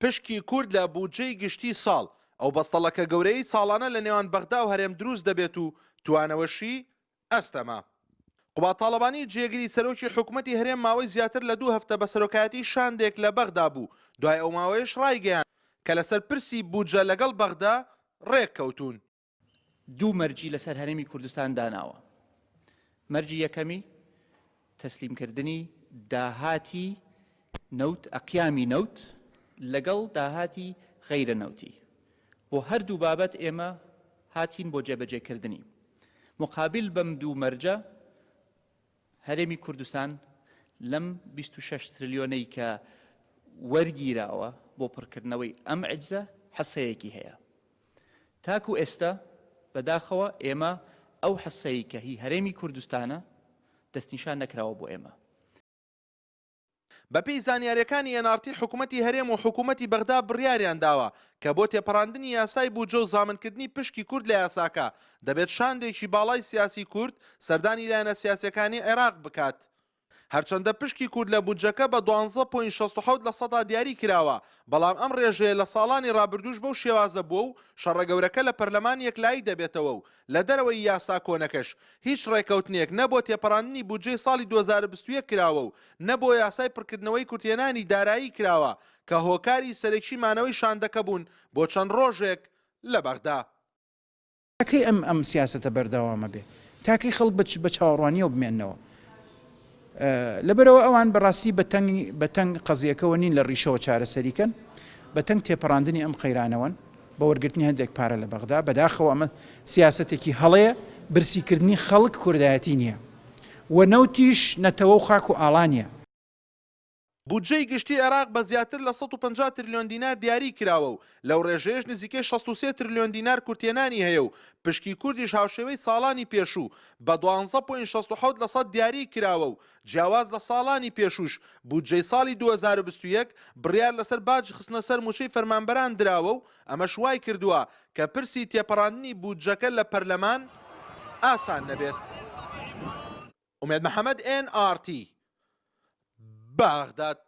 پشکی کورد لە بودجەی گشتی ساڵ، ئەو بەستەڵەکە گەورەیەی ساڵانە لە نێوان بەغدا و هەرێم دروست دەبێت و توانەوەشی ئەستەمە. قوباد تاڵەبانی جێگری سەرۆکی حکومەتی هەرێم ماوەی زیاتر لە دوو هەفتە بە سەرۆکایەتی شاندێک لە بەغدا بوو، دوای ئەو ماوەیەش ڕایگەیاند کە لەسەر پرسی بودجە لەگەڵ بەغدا ڕێککەوتوون. دوو مەرجی لەسەر هەرێمی کوردستان داناوە، مەرجی یەکەمی تەسلیمکردنی داهاتی نەوت، ئەقیامی نەوت لەگەڵ داهاتی غەیرە نەوتی، بۆ هەردوو بابەت ئێمە هاتین بۆ جێبەجێکردنی. مقابل بەم دوو مەرجە هەرێمی کوردستان لەم 26 ترلیۆنەی کە وەرگیراوە بۆ پڕکردنەوەی ئەم عجزە حەسەیەکی هەیە. تاکو ئێستا بەداخەوە ئێمە ئەو حسەی کە هی هەرێمی کوردستانە دەستنیشان نەکراوە بۆ ئێمە. بەپێی زانیارییەکانی ئێن ئاڕ تی حکومەتی هەرێم و حکومەتی بەغدا بڕیاریان داوە کە بۆ تێپەڕاندنی یاسای بودجە و زامنکردنی پشکی کورد لە یاساکە دەبێت شاندێکی باڵای سیاسی کورد سەردانی لایەنە سیاسییەکانی عێراق بکات. هەرچەندە پشکی کورد لە بودجەکە بە دوانزە point 67 لە سەدا دیاری کراوە، بەڵام ئەم رێژەیە لە ساڵانی رابردووش بەو شێوازە بووە و شەڕە گەورەکە لە پەرلەمان یەکلایی دەبێتەوە و لە دەرەوەی یاسا کۆنەکەش هیچ رێکەوتنێک نە بۆ تێپەڕاندنی بودجەی ساڵی 2021 کراوە و نە بۆ یاسای پڕکردنەوەی کورتهێنانی دارایی کراوە کە هۆکاری سەرەکی مانەوەی شاندەکە بوون بۆ چەند رۆژێک لە بەغدا. تا کەی ئەم ئەم سیاسەتە بەردەوامە بێ؟ تا کەی خەڵک بە بە چاوەڕوانیەوە بمێننەوە؟ لەبەرئەوە ئەوان بەڕاستی بە تەنگ بە تەنگ قەزیەکەوە نین لە ڕیشەوە چارەسەری کەن، بە تەنگ تێپەڕاندنی ئەم قەیرانەوەن بە وەرگرتنی هەندێک پارە لە بەغدا، بەداخەوە ئەمە سیاسەتێکی هەڵەیە، برسیکردنی خەڵک کوردایەتی نییە و نەوتیش نەتەوە و خاک و ئاڵا نییە. بودجەی گشتی عێراق بە زیاتر لە 150 ترلیۆن دینار دیاری کراوە و لەو رێژەیەش نزیکەی 63 ترلیۆن دینار کورتهێنانی هەیە و پشکی کوردیش هاوشێوەی ساڵانی پێشوو بە دوانزە point 67 لەسەد دیاری کراوە و جیاواز لە ساڵانی پێشووش بودجەی ساڵی 2021 بڕیار لەسەر باجی خستنە سەر مووچەی فەرمانبەران دراوە و ئەمەش وایکردووە کە پرسی تێپەڕاندنی بودجەکە لە پەرلەمان ئاسان نەبێت. ئومێد محەمەد، ئێن ئاڕ تی، بەغداد.